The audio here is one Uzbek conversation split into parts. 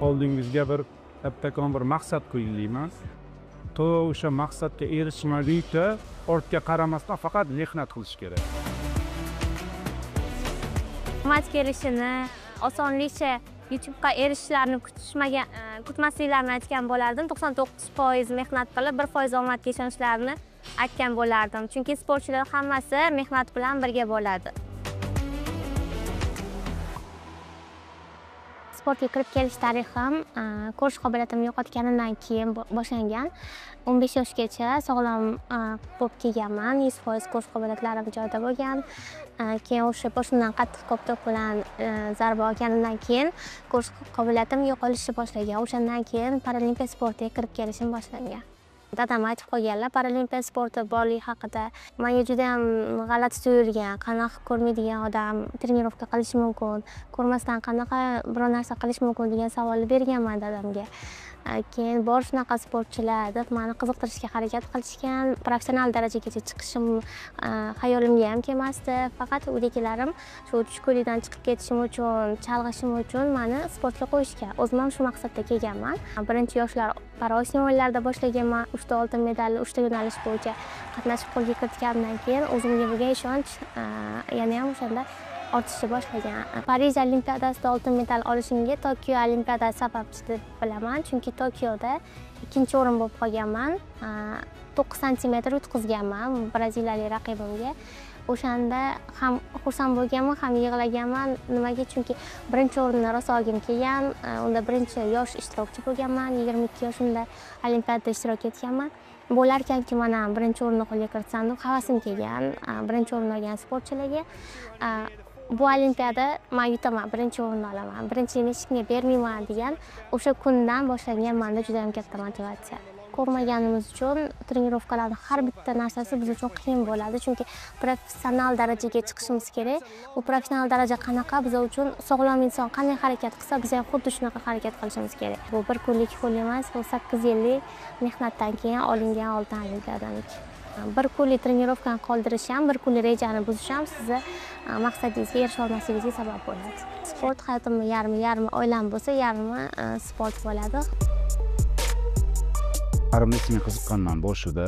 Oldingizga bir kattakon bir maqsad qo'ying deyman. To o'sha maqsadga erishmaguncha ortga qaramasdan faqat mehnat qilish kerak. Omad kelishini, osonlikcha yutuqqa erishishlarini kutmasliklarini aytgan bo'lardim. 99% mehnat qilib, 1% omadga ishonishlarini aytgan bo'lardim. Chunki sportchilar hammasi mehnat bilan birga bo'ladi. Sportga kirib kelish tarixim ko'rish qobiliyatimni yo'qotganimdan keyin boshlangan. 15 yoshgacha sog'lom bo'lib kelganman, 100% ko'rish qobiliyatlarim joyida bo'lgan. Keyin o'sha boshimdan qattiq koptok bilan zarba olganimdan keyin ko'rish qobiliyatim yo'qolishni boshlagan. O'shandan keyin paralimpiya sportiga kirib kelishim boshlangan. Dadam aytib qo'yganlar paralimpiya sporti borligi haqida. Menga juda ham g'alati tuyulgan, qanaqa ko'rmaydigan odam trenirovka qilishi mumkin, ko'rmasdan qanaqa biror narsa qilish mumkin degan savolni berganman dadamga. Keyin bor shunaqa sportchilar deb meni qiziqtirishga harakat qilishgan. Professional darajagacha chiqishim xayolimga ham kelmasdi. Faqat uydagilarim shu tushkunlikdan chiqib ketishim uchun, chalg'ishim uchun meni sportga qo'yishgan. O'zim ham shu maqsadda kelganman. Birinchi yoshlar Paraosiyo o'yinlarida boshlaganman. 3 ta oltin medalni 3 ta yo'nalish bo'yicha qatnashib qo'lga kiritganimdan keyin o'zimga bo'lgan ishonch yana ham o'shanda ortishni boshlagan. Parij Olimpiadasida oltin medal olishimga Tokio Olimpiadasi sababchi deb bilaman, chunki Tokioda 2-o'rin bo'lib qolganman. 9 santimetr yutqizganman braziliyalik raqibimga. O'shanda ham xursand bo'lganman, ham yig'laganman. Nimaga? Chunki birinchi o'rinni rosa olgim kelgan. Unda birinchi yosh ishtirokchi bo'lganman. 22 yoshimda olimpiadada ishtirok etganman. Bo'larkanki, mana birinchi o'rinni qo'lga kiritsam deb havasim kelgan. Birinchi o'rin olgan sportchilarga bu olimpiada men yutaman, birinchi o'rinni olaman, birinchilikni hech kimga bermayman degan o'sha kundan boshlangan menda juda ham katta motivatsiya. Ko'rmaganimiz uchun trenirovkalarning har bitta narsasi biz uchun qiyin bo'ladi, chunki professional darajaga chiqishimiz kerak. U professional daraja qanaqa? Biz uchun sog'lom inson qanday harakat qilsa, biz ham xuddi shunaqa harakat qilishimiz kerak. Bu bir kunlik qo'l emas, bu 8 yillik mehnatdan keyin olingan oltin olimpiadaniki. Bir kunlik trenirovkani qoldirish ham, bir kunlik rejani buzish ham sizni maqsadingizga erisha olmasligingizga sabab bo'ladi. Sport hayotimning yarmi, yarmi oilam bo'lsa, yarmi sport bo'ladi. Armlesingga qiziqqanman boshida.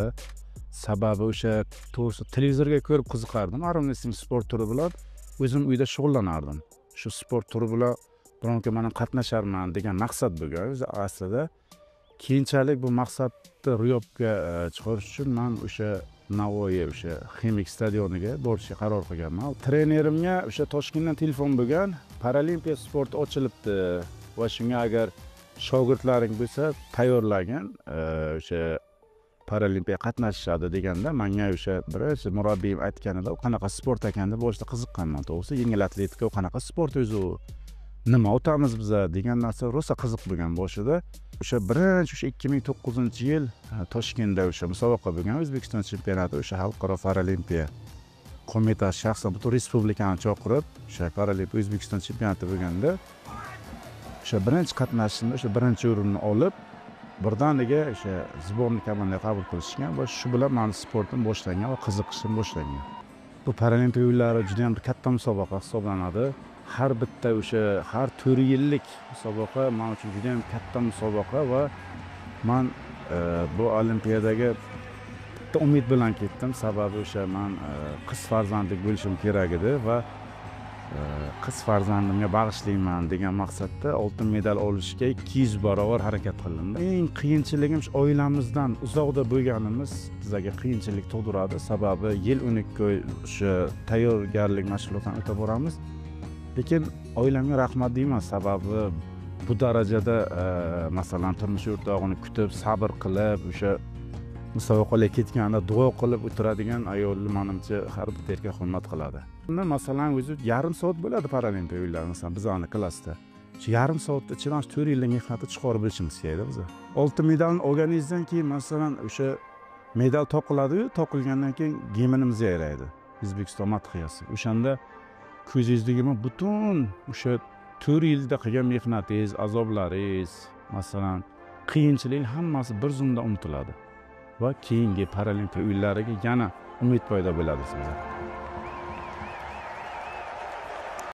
Sababi o'sha to'g'risi televizorga ko'rib qiziqardim. Armlesing sport turi bilan o'zim uyda shug'ullanardim. Shu sport turi bilan biron kun men qatnasharman degan maqsad bo'lgan o'zi aslida. Keyinchalik bu maqsadni ro'yobga chiqarish uchun men o'sha Navoiy o'sha Ximik stadioniga borishga qaror qilganman. Trenerimga o'sha Toshkentdan telefon bo'lgan, paralimpiya sporti ochilibdi va shunga agar shogirdlaring bo'lsa tayyorlagin, o'sha paralimpiya qatnashishadi deganda menga o'sha birinchi murabbiyim aytganida u qanaqa sport ekan deb boshida qiziqqanman. To'g'risi yengil atletika u qanaqa sport o'zi, u nima o'tamiz biza degan narsa rosa qiziq bo'lgan boshida. O'sha birinchi o'sha 2009-yil Toshkentda o'sha musobaqa bo'lgan, O'zbekiston chempionati, o'sha xalqaro paralimpiya qo'mitasi shaxsan butun respublikani chaqirib, o'sha paralimpiya O'zbekiston chempionati bo'lganda o'sha birinchi qatnashishimda o'sha birinchi o'rinni olib, birdaniga o'sha sborniy komandaga qabul qilishgan va shu bilan meni sportim boshlangan va qiziqishim boshlangan. Bu paralimpiya o'yinlari juda ham bir katta musobaqa hisoblanadi. Har bitta o'sha har 4 yillik musobaqa men uchun juda ham katta musobaqa va men bu olimpiadaga bitta umid bilan ketdim. Sababi o'sha men qiz farzandli bo'lishim kerak edi va qiz farzandimga bag'ishlayman degan maqsadda oltin medal olishga 200 barobar harakat qildim. Eng qiyinchiligim shu oilamizdan uzoqda bo'lganimiz bizga qiyinchilik tug'diradi. Sababi yil 12 oy o'sha tayyorgarlik mashg'ulotlarini o'tab boramiz. Lekin oilamga rahmat deyman, sababi bu darajada masalan turmush o'rtog'ini kutib, sabr qilib, o'sha musobaqalarga ketganda duo qilib o'tiradigan ayolni menimcha har bitta erkak hurmat qiladi. Masalan o'zi yarim soat bo'ladi paralimpiya o'yinlari, masalan bizani klassda. Shu yarim soat ichidan 4 yillik mehnatni chiqarib bilishimiz kerak biz. Oltin medalni olganingizdan keyin masalan o'sha medal toqiladi-yu, toqilgandan keyin gimnimiz yayraydi. O'zbekiston madhiyasi. O'shanda ko'zingizdagi butun o'sha 4 yilda qilgan mehnatingiz, azoblaringiz, masalan, qiyinchilik hammasi bir zumda unutiladi va keyingi paralimpiya o'yinlariga yana umid paydo bo'ladi sizda.